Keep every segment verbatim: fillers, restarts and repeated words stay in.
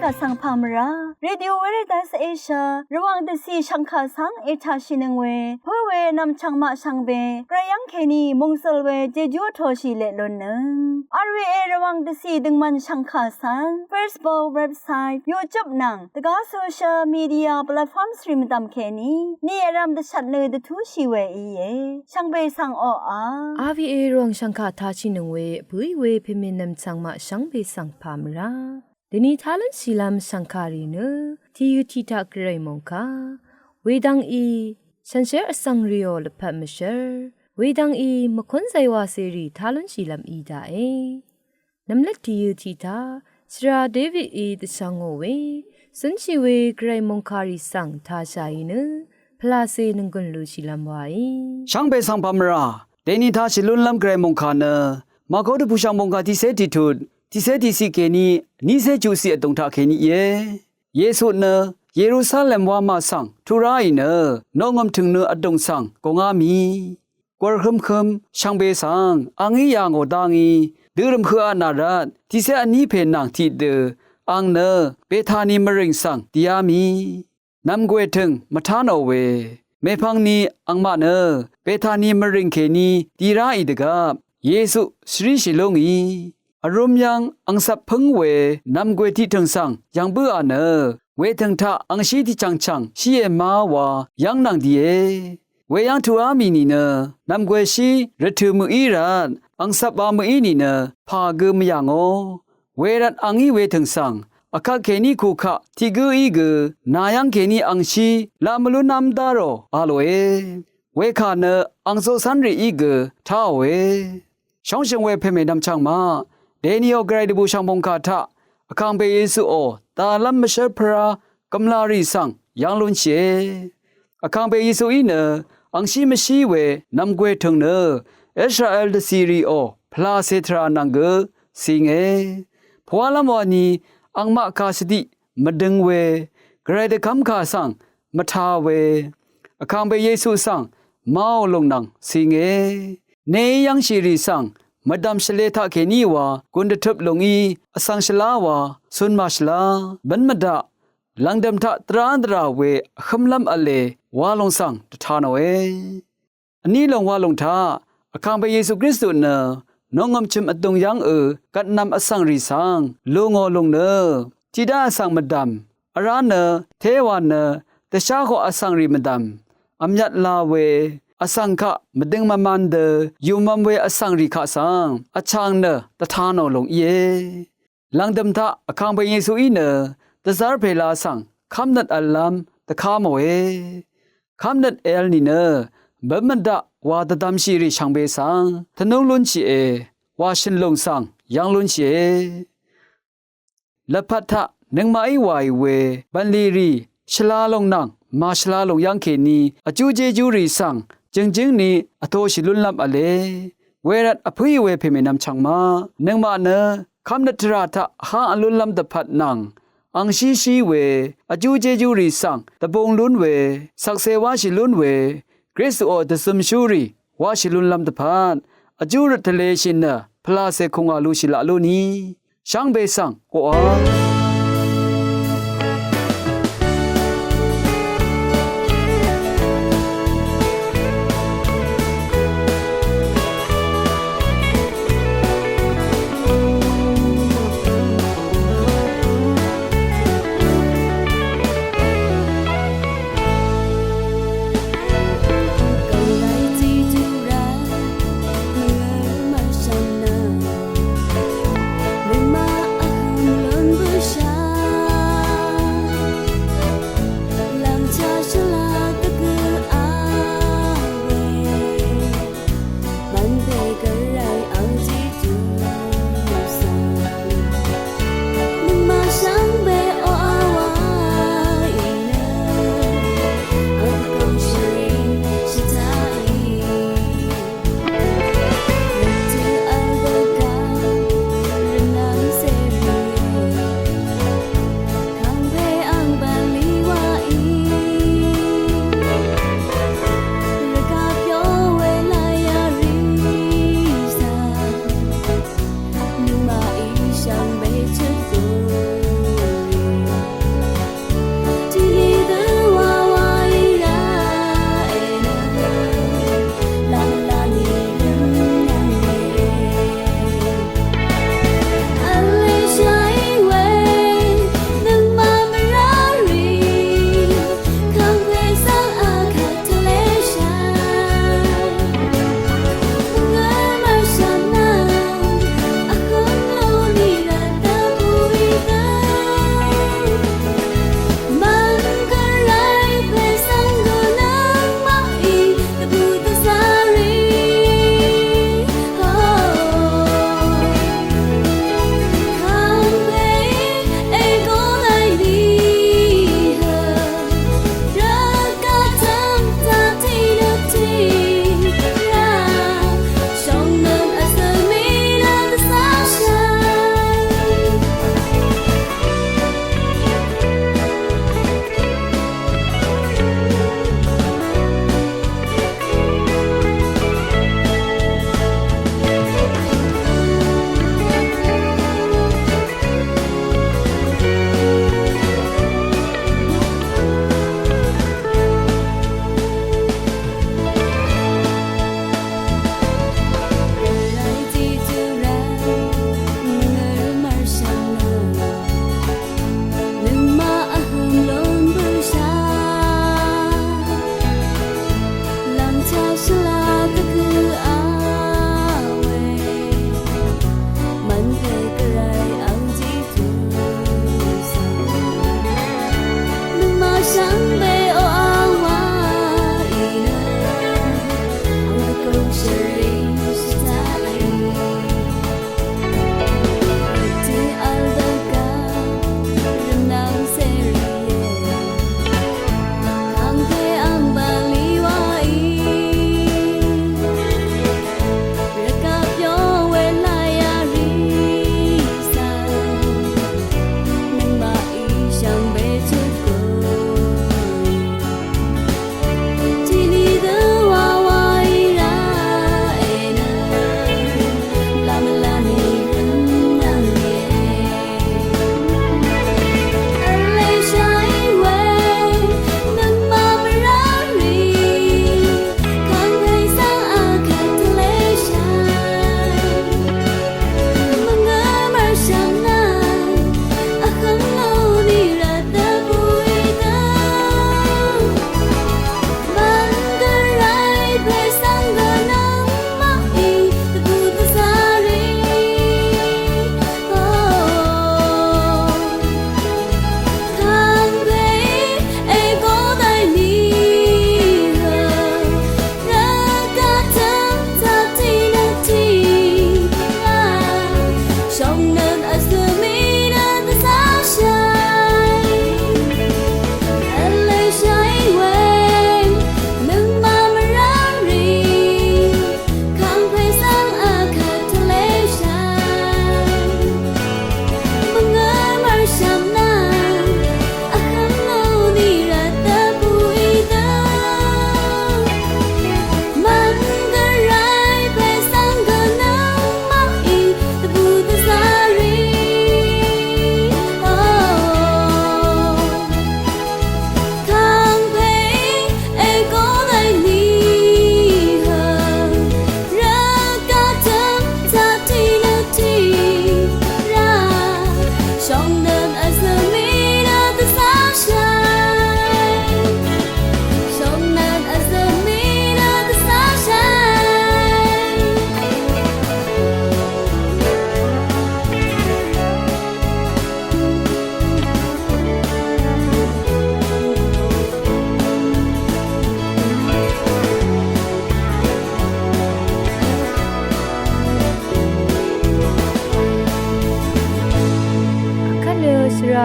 Vsvng pà mvrá Radio Veritas Asia Rvwàng dvcì shv̀ngkà svng ètàshìnøng we pǿ we nv̀mchv̀ng maq shvngbe gvray yv́ng kèní mòngsøl we jejú vtoshì leq lunnøng. R V A Rvwàng dvcì døngmvn shv̀ngkà svng Facebook, website, YouTube nvng dvgá social media platforms rì mvdv̀m kèní ni vrv̄m dvshvt nø dvtúshì we íe. Shvngbe svng oqà R V A Rvwàng shv̀ngkà tashìnøng we vbǿì we pèmè nv̀mchv̀ng maq shvngbe svng pà mvrá dèni tá lúnshìlv́m shv̀ngkàrì nø tìyø tiq taq gvray mòngkà wedvng í shànshér vsvng rìò lvpat mvshv́r wedvng í mvkúnzay wacèrì tá lúnshìlv́m í daqe. Nv̀mlvt tìyø tiq taq shvra Davidí dvshvngò we zǿnshì we gvray mòngkàrì svng tāshàì nø pvlacè nònggùn lushìlv́m waí. Shvngbe svng pà mvrá dèni tāshì lúnlv́m gvray mòngkà nø Màkó dvbùshv̀ng mòngkà tiqcé tiqtut tiqcé tiqciq kèní nícé chuqciq vdùng taq kèní íe. Yesu nø Yerusalem wamà svng tuq ráì nø noqngø̀m tø̀ng nø vdùng svng gùngá mì gùr hǿmhǿm shvngbe svng a ngí yà ngò dá ngí dørø̀m høqa nà rvt tiqcé vní pè nvng tiqdø ang nø Betani mvrìng svng dìá mì nv̀mgwè tø̀ng mvtá nò we mèpvng ni angmaq nø Betani mvrìng kèní dì ráì dvgvp Yesu shvríshì lú ngì vrúm yv́ng angcvp pǿng we nv̀mgwè tiqtø̀ng svng yv̀ng bǿà nø wetø̀ng taq angshí tiqchv̀ngchv̀ng shíe má wa yv́ng nvng dìe. Weyv́ng tuqá mì nìnø nv̀mgwèshí rvtø̀ mø̀í rvt angcvp wa mø̀í nìnø pà gø mvyà ngò. Wervt a ngí wetø̀ng svng vkvt kèní kukaq tiq gǿí gø nà yv́ng kèní angshí laq mvlúnv́m dá rò a lòe. Wekà nø ang coqcv́nrìí gø táòe. Shóngshø̀ng we pèmè nvmchvng maq dèniò gvray dvbùshv̀ng mòngkà taq vkàngpè Yesuò dàlv́m mvshv́rpvrá gø̀mlà rì svng yv́ng lúnshìe. Vkàngpè Yesuí nø angshí mvshí we nv̀mgwè tø̀ng nø Israel dvcìrìò pvlacè tvrà nvng gø cìnge. Pvwálv́m wani angmaq kà shvdiq mvdøng we gvray dvkv́mkà svng mvtā we vkàngpè Yesu svng maò lùng nvng cìnge. Neí yv́ngshìrì svng mvdv̀m shvlē taqkèní wa gùn dvtøp lùngí vsvng shvlá wa cun màshvlá bǿn mvdaq lv̀ngdø̀m taq dvrá dvrà we vhǿmlv́m v̄le wa lòng svng dvtā nòe. Vní lòng wa lòng taq vkàngpè Yesu Kristu nø noqngø̀m chø̀m vdùng yv́ngø gvtnv̄m vsvngrì svng lù ngò lùng nø tiqdá vsvng mvdv̀m vrá nø téwa nø dvshá hoq vsvngrì mvdv̀m vmyvt la we vsvng kaq mvdøng mvman dø yùmv̄m we vsvngrì kaq svng vchàng nø dvtā nò lùng íe. Lv̀ngdø̀m taq vkàngpè Yesuí nø dvzv́r pèla svng kv́mnøt v̄llv́m dvká mòe. Kv́mnøt èv̄l nìnø bǿn mvdaq wa dvdvmshìrì shvngbe svng tvnúng lúnshìe wa shø̀n lùng svng yv́ng lúnshìe. Lvpat taq nøngmaqí wàì we bv̀nlì rì shvla lòng nvng màshvla lòng yv́ngkèní vjú jéjúrì svng jø̀ngjǿng ni vtoshì lúnlv́m v̄le. Wervt vpǿì we pèmè nvmchvng maq nøngmaq nø kv́mnøt tvrà taq háng vlúnlv́m dvpvt nvng angshíshí we vjú jéjúrì svng dvbung lún we shvkse wáshì lún we Kristuò dvzømshúrì wáshì lúnlv́m dvpvt vjú røt tvleshì nø pvlacè kùngà lushì laq lú ni shvngbe svng koqà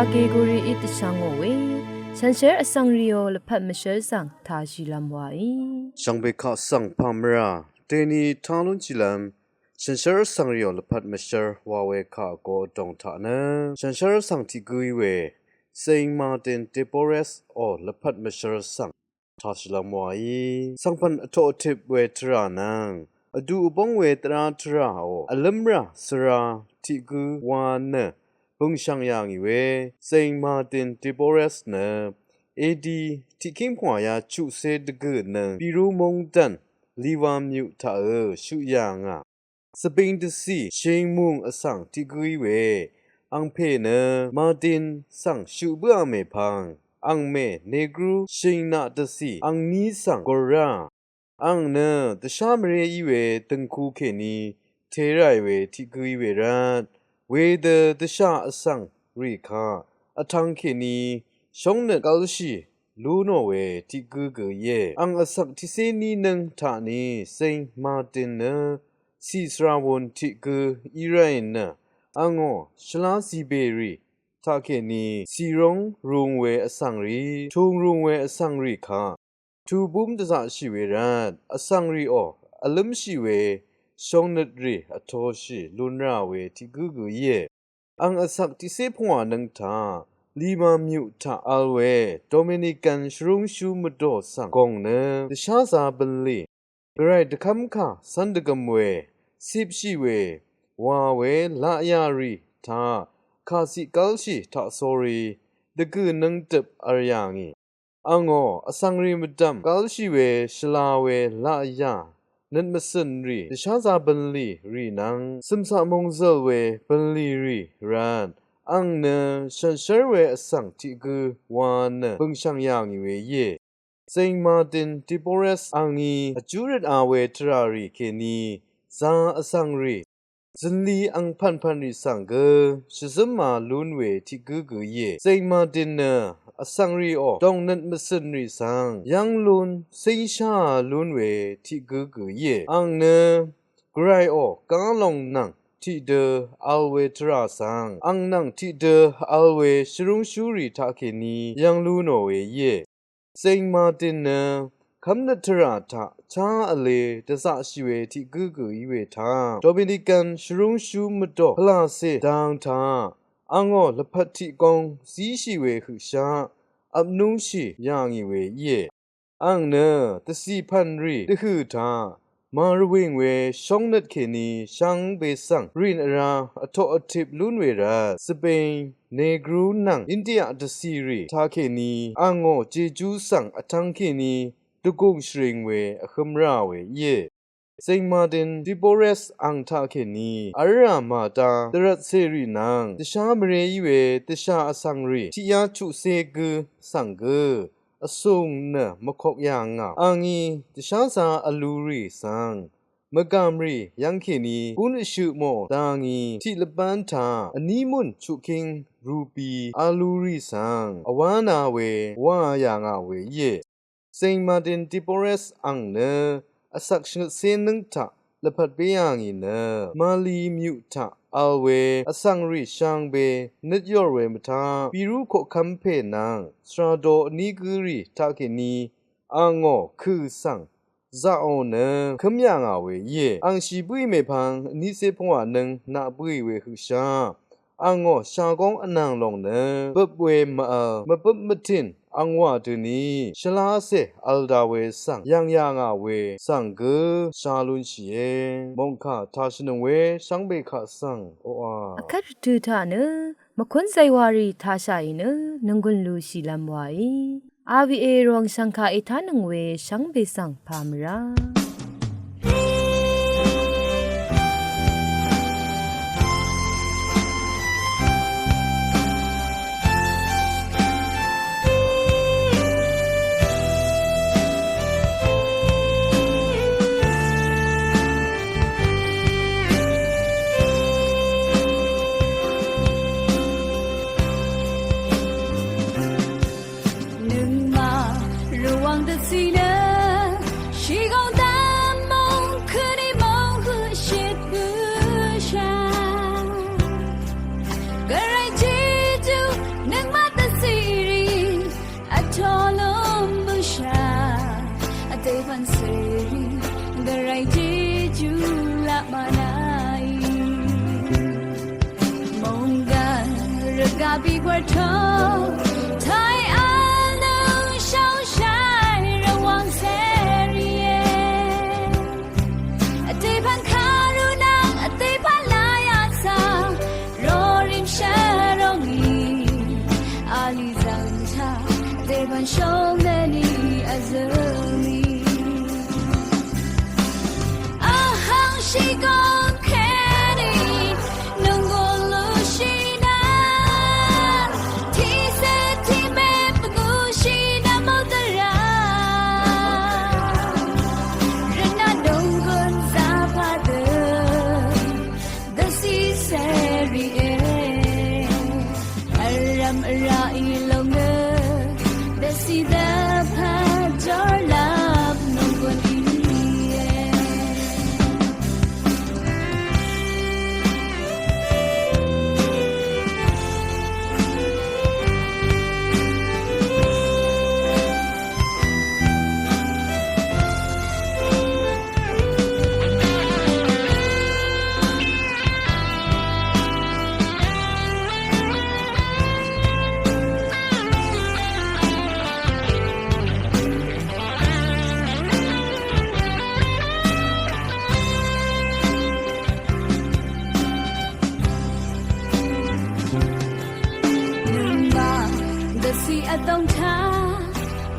Ageguri í dvshvngò we, shànshér vsvng rìò lvpat mvshv́r svng tàshìlvm wàí. Shvngbe kaq svng pà mvrà, dèni tá lúnshìlvm, shànshér vsvng rìò lvpat mvshv́r wa we kaq vgo vdòng taq nø, shànshér vsvng tiq gǿí we, Saint Martin de Porres ò lvpat mvshv́r svng tàshìlvm wàí. Svngpv̀n vtoq vtip we tvrà nvng, vdu vbóng we tvrà tvrà ò, vlǿmrà svra tiq gǿ wa nø, bø̀ngshv̀ng yà ngì we, Saint Martin de Porres nø, A D tiqkíng pvngwà ya chuqcé dvgø̀ nø, Pirú móngdàn, Liwa myuq taq ø, shuq yà ngà. Svbing dvcì shing mùng vsvng tiq gǿí we, angpè nø Martin svng shuq bǿà mèpvng, angmè Negrú shing naq dvcì angní svng gùr rá. Ang nø dvshá mvré í we døngku kèní té ráì we tiq gǿí we rvt, wedø dvshá vsvng rì kaq vtvng kèní shóngnøt gv́lshì lú nò we tiq gǿ gø íe. Ang vsvk tiqcé ní nǿng taq ní Saint Martin nø cì svra wun tiq gǿ í ráì nø, angò shvlá zìbè rì taq kèní cìróng rung we vsvng rì, tung rung we vsvng rì kaq tubúm dvzaqshì we rvt, vsvng rì ò vlǿmshì we shóngnøt rì vtoshì lún rá we tiq gǿ gø íe. Ang vsvk tiqcé pvngwà nøng taq, Lima myuq taq vl we Dominican shvrúngshú mvdò svng gòng nø, dvsházā bv̀nlì, gvray dvkv́mkà cv́n dvgøm we, cipshì we, wà we laqyà rì taq, kàciq gv́lshì taqsórí, dvgø̀ nøngdøp v̄l yà ngì. Angò vsvng rì mvdv̀m gv́lshì we shvla we laqyà nøt mvcø̀n rì, dvsházā bv̀nlì rì nvng, cø̀mcaq mòngzø̀l we bv̀nlì rì rvt, ang nø shànshér we vsvng tiq gǿ wa nø bø̀ngshv̀ng yà ngì we íe. Saint Martin de Porres angí vjú røt a we tvrà rì kèní, zā vsvng rì, zø̀nli angpv̀npv̀n rì svng gø shvzǿma lún we tiq gǿ gø íe. Saint Martin nø vsvng rì ò, dòngnøt mvcø̀n rì svng yv́ng lún cíngshá lún we tiq gǿ gø íe. Ang nø gvray ò, gá long nvng tiqdø vl we tvrà svng, ang nvng tiqdø vl we shvrúngshú rì taq kèní yv́ng lú nò we íe. Saint Martin nø kv́mnøt tvrà taq chá vle dvzaqshì we tiq gǿ gø í we taq, Dominican shvrúngshú mvdò pvlàcè dang taq, angò lvpat tiq góng zíshì we høqshaq vpnúngshì yà ngì we íe. Ang nø dvcì pv̀n rì dvhø̀ taq, màrvwìng we shóngnøt kèní shvngbe svng rìn vrá vtoq vtip lún we rvt, Spain, Negru nvng India dvcì rì taq kèní angò Jejú svng vtvng kèní dvgùng shvring we vhǿm rá we íe. Saint Martin de Porres ang taq kèní v́lrà màdá dvrvt cèrì nvng dvshá mvré í we dvshà vsvng rì tiqyá chuqcé gǿ svng gø vsùng nø mvkok yà ngà. Angí dvsházā vlu rì svng mvgàm rì yv́ng kèní gún vshøq mò dangí tiq lvbán taq vní mùn chuqkíng rubi vlu rì svng vwá na we wà yà ngà we íe. Saint Martin de Porres ang nø vsvk shvngøtcé nǿng taq lvpat bé yà ngì nø, Mali myuq taq vl we vsvng rì shvngbe nøt yòr we mvtaq, Pirú koqkv́m pè nvng svra do vní gǿ rì taq kèní angò kø̀ svng zaqò nø kǿm yà ngà we íe. Angshì bǿì mèpvng vnícé pungwà nøng naq bǿì we høqshaq, angò shagóng vnàng lòng nø bøp we mv-vl, mvbøp mvtìn angwà døni shvlacè vl da we svng yv̀ng yà ngà we svng gø sha lúnshìe. Mòngkà tashìnøng we shvngbe kaq svng oqà, vkvt rvtø̄ taq nø mvkún zaywà rì tashàì nø nònggùn lúshìlv́m wàí. R V A Rvwàng shv̀ngkà ètánøng we shvngbe svng pà mvrá. Nøngmaq Rvwàng dvcì nø shìgóng dv́m mòng køni mòng høqshit bǿshà. Gvray Jejú nø Seri, gvray jeju laq mvnaí. Mònggàn rvgaq bigwvr to, taiq vl nøng shóngshai Rvwàng seri e. Vdè pvn kàru nvng vdè pvn laya svng, rorim shvrong í, ali zvng taq vdè pvn shóngdvni vzø̀m í. Vhang shìgong kèní nònggùn lúshì nø, tiqsè tiqmè pvngúshì nø mòdvra. Rvnaq nònggùn zàpà dø, dvcì seri e. Vrvm vraqí lòng nø, dvcì dvpvt jórlap nònggùn íe. Nøngmaq dvcì vdòng taq,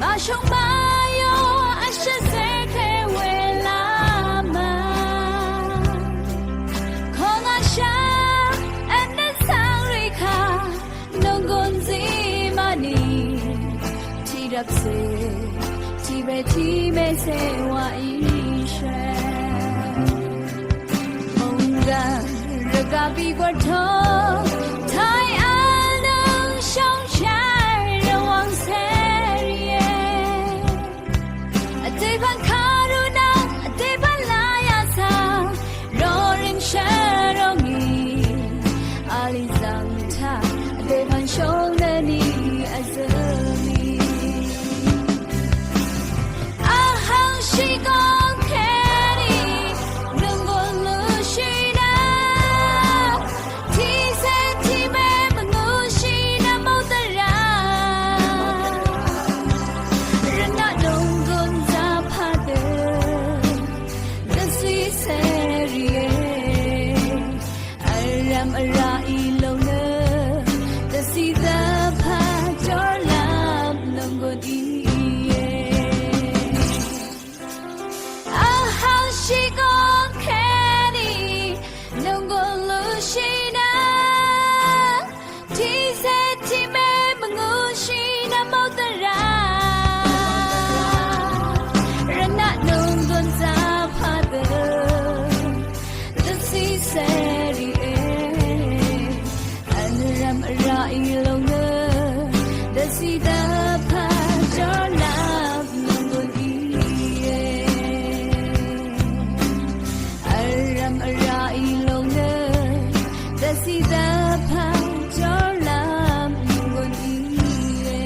màshòng màyò vshøt zèké we laq mv̀n. Kong vshà vnøt svng rì kà, nònggùn zí mvnì. Tiqrvpcè, tiqrè tiqmè cè wa íshvt. Mònggàn rvgaq bigwvr to, taiq vl nøng shóngshai Rvwàng seri e. Vdè pvn kàru nvng vdè pvn laya svng, rorim shvrong í, ali zvng taq vdè pvn shóngdvni vzø̀m í. Vhang shìgong kèní nònggùn lúshì nø, tiqsè tiqmè pvngúshì nø mòdvra. Rvnaq nònggùn zàpà dø, dvcì seri e. Vrvm vraqí lòng nø, dvcì dvpvt jórlap nònggùn íe. Vhang shìgong kèní nònggùn lúshì nø, tiqsè tiqmè pvngúshì nø mòdvra. Rvnaq nònggùn zàpà dø, dvcì seri e. Vrvm vraqí lòng nø, dvcì dvpvt jórlap nònggùn íe. Vrvm vraqí lòng nø, dvcì dvpvt jórlap nònggùn íe.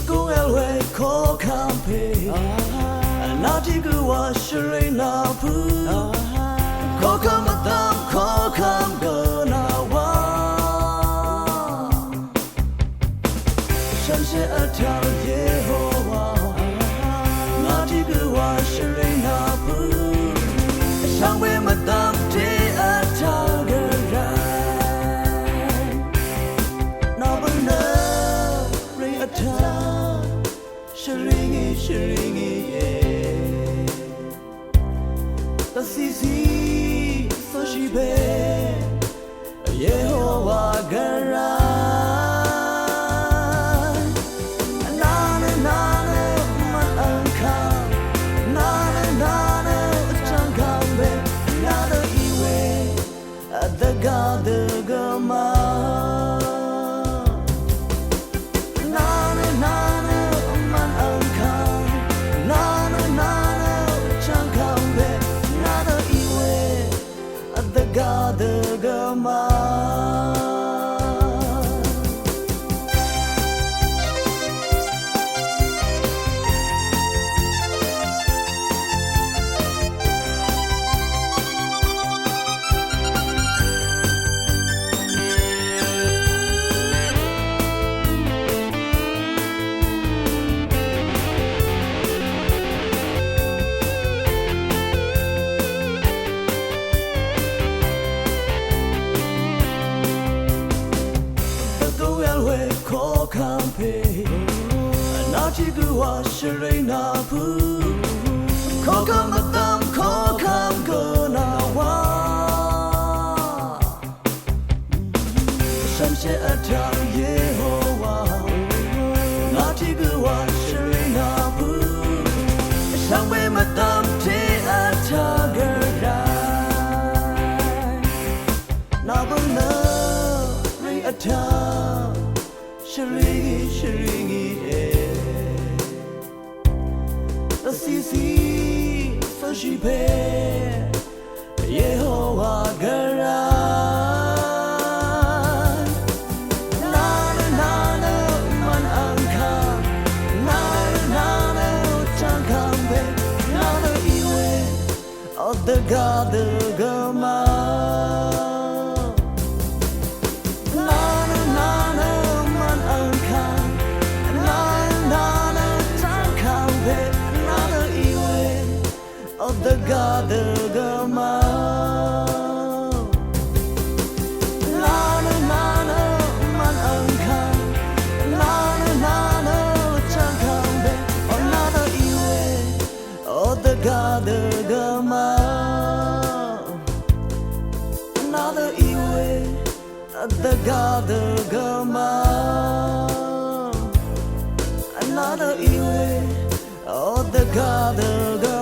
Vgúng vl we koqkvm pè, vnaq tiq gø wa shvring nvpø̄, koqkvm vdvm koqkvm gø nvwa. Shànshér vtvng Yehowa, ngà tiq gø wa shvring nvpø̄, shvngbe mvdvm te vtvng gvray. Nvbø̄ nø ring vtvng, shvring í, shvring í e. Dvcì zí, soshì pè, Yehowa gvray. Gø dø gø ma. Dvgø el we kokam pe. Anati gø wa shri na pu. Kokam atam kokam gø na wa. Shamshe atam Yehowa. Nati gø wa shri na pu. Shangwe matam te atam gø ra. Nabø nø ri atam. Shri, shri e. Asisi, so shi pe. Yehowa gø ra. Nana, nana, man angka. Nana, nana, changkang pe. Nana iwe. Odø gø dø gø ma. Nana, nana, man angkang. Nana, nana, changkang pe. Nana iwe. Odø gø dø gø ma. Nana, nana, man angkang. Nana, nana, changkang pe. O nana iwe. Odø gø dø gø ma. Another iwe. Odø gø dø gø ma. Another iwe. Odø gø dø gø